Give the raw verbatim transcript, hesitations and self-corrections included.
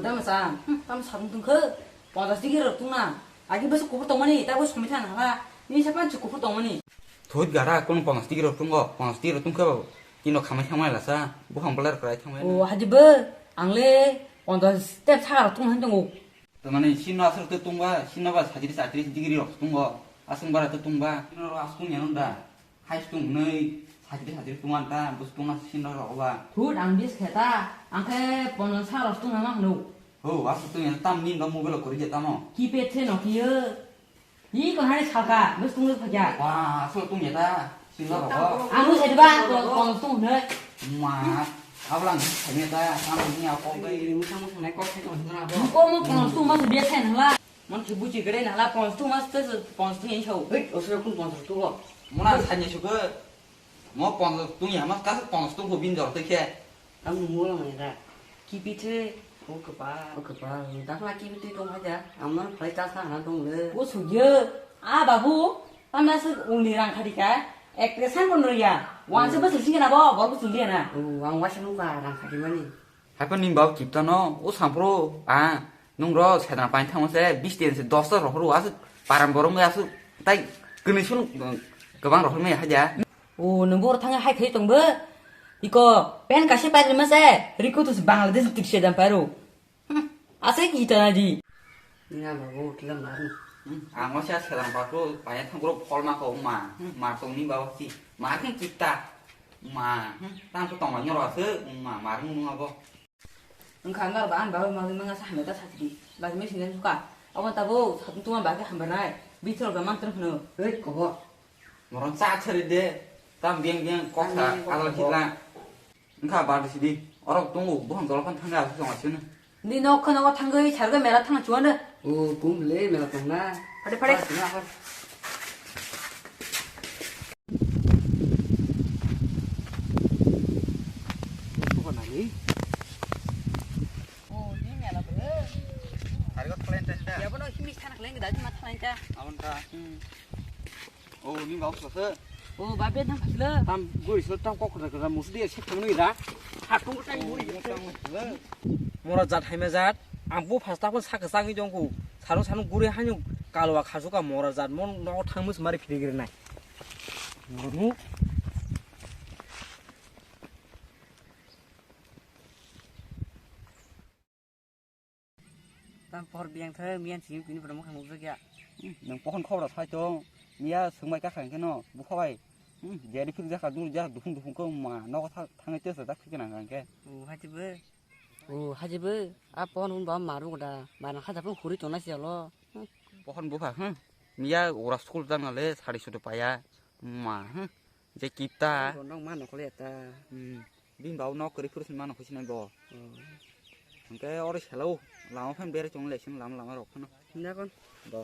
Tamo sa, hmm, tamo sabung tungkhe, ponchas digi rok tungna. Agi bwswk kuphur tongmani, ta bwswk somai thang hala. Ni sa panchi kuphur tongmani. Thut gara, kono ponchas digi rok tungo, ponchas digi rok tungkhe ba, kino khamai thangmai lasa, buphang bolai rok kwrai thangmai. O, haji bo, ang le ponchas step saka rok tungna tongo. Tamani sino aswk tungba, sino ba sajri satri digi rok tungo, aswk bara tungba, sino rok aswk tungya nung da. Hai stung nui, sajri sajri tungman ta, bus tungma sinda rok ba. Thut ang bis kheta, ang khe ponchas sa rok tungna mang hnu. Ho, aswk tungya tam ni no mobile kori je tamo. Keypad se Nokia. Hi ko hai salka, bus tung phakya. Wa, aswk tungya ta, sinda rok. Ang nu sedi ba, ponchas tung hnu. Ma, ablang thanya ta, tam ni akok bai. Musang musang nai kok se ko hnu na bo. Ko mo ponchas tung ma se bia se na la. Mon khe buchi gede na la ponchas tung mas te ponchas tung yeng sau. Hei, osoro kun ponchas tung o. Mona sanya suke. Mo ponchas tung ya mas kas ponchas tung ko bin jor te khe. Ang mo la mani da. Kipi the. O kapa. O kapa. Dakla kipi te tong haja. Amna phai ta sa na tong le. O sugye. A babu, amna se uni rang khadi ka. Ek te san kon ya. Wan se bus singa na bo, bo bus singa na. O, ang wa se mo ka rang khadi mani. Haiphano ni bau kiptano, o sampro, a, nung ro sedang pain thangma se, bis ten se, dos ta rohor o, aswk param borok wngwi aswk, tai kwnwi sun, kwbang rohor maya haja. O, nung bor thangwi hai khai tong bo? Iko, pen kaisa pairima se, riko tus Bangladesh tik sedang pairo. Hmm, aswk kita na di. Ina babu, kila maru. Hmm, ang wasa sedang pairo, pain thang bro, phol ma ko ma, hmm, ma tong ni bau ki, ma khe kita, ma, hmm, tang ko tong ma nyoro aswk, ma, ma rung nung abo. Wngkha ang aro ba ani bagwi magwi mangsa hamya ta satri. Bagwi mechine suka. Obo tabuk satung tungma bagwi hambai nai. Bithor ga mantra phano. Hei, kobo. Moron cha chari de. Tam biang biang kok sa, adal khitla. Wngkha bar sidi. Orok tongo, buphang dolo phan thangwi aswk chong aswk no. Ni nok khano thangwi sarga mela thang chuan de. O, kum le mela tong na. Phade, phade. Aswk na, aswk. Suka nani? Oh, ini mela bro. Harga kalian tes dah. Ya, bono himi sana kalian kita cuma sana aja. Aman kah? Hmm. Oh, ini bagus lah, sir. Oh, babe nang khasle. Tam guri sir tam kok kra kra musti ya sik tangni da. Hatung tang guri. Mora jat haima jat. Ang bu phasta pun sak sangwi jongku. Sarung sarung guri hanyu kalwa khasuka mora jat mon no thangmus mari phiri giri nai. Munu. Tam por biang thai miyan sing pini pura mokang nukjak ya. Nang pohon khobra sai tong. Miya sungbai ka khang keno bukha bai. Jeri phir jaka dur jaka dukhung dukhung ko ma nogo thang thang te sa dak khikena hang ke. O haji be. O haji be. A pohon un ba maru da. Ba na khaja pun khuri tona si alo. Pohon bukha, hmm. Miya ora school jang le sari sudu paya. Ma, hmm. Je kita. Rondong ma nokole ta. Hmm. Bini bau nok kwrwi phuru sini mano khusinai bo. Oh. Hwnkhe oro selo lama phan bere chong le sini lama lama rok phano. Hinda kon. Bo.